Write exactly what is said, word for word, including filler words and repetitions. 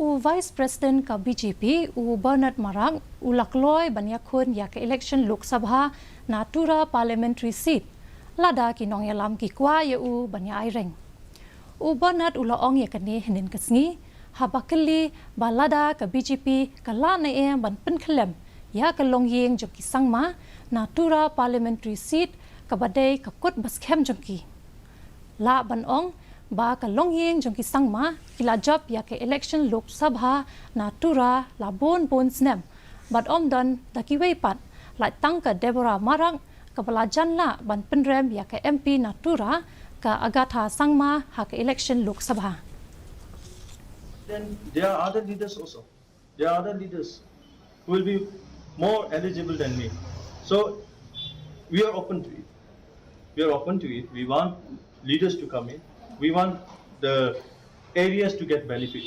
U Vice President ka B J P, u Bernard Marak, u la kloi ban ïakhun ïa ka election Lok Sabha na Tura Parliamentary Seat, lada ki nongïalam ki kwah ïa u ban ïa aireng. U Bernard u la ong ïa kane hynnin ka sngi, haba kylli ba lada ka B J P ka lah ne em ban pynkhyllem ïa ka longïing jong ki Sangma na Tura Parliamentary Seat, kaba dei ka kut ba skhem jong ki. Lah ban ong ba ka longïing jong ki Sangma ki la jop ïa ka election Lok Sabha na Tura la bun bun snem, bad ym don da kiwei pat, lait tang ka Deborah Marak, kaba la jan lah ban pynrem ïa ka M P na Tura, ka Agatha Sangma, ha ka election Lok Sabha. Then there are other leaders also. There are other leaders who will be more eligible than me. So we are open to it. We are open to it. We want leaders to come in. We want the areas to get benefit.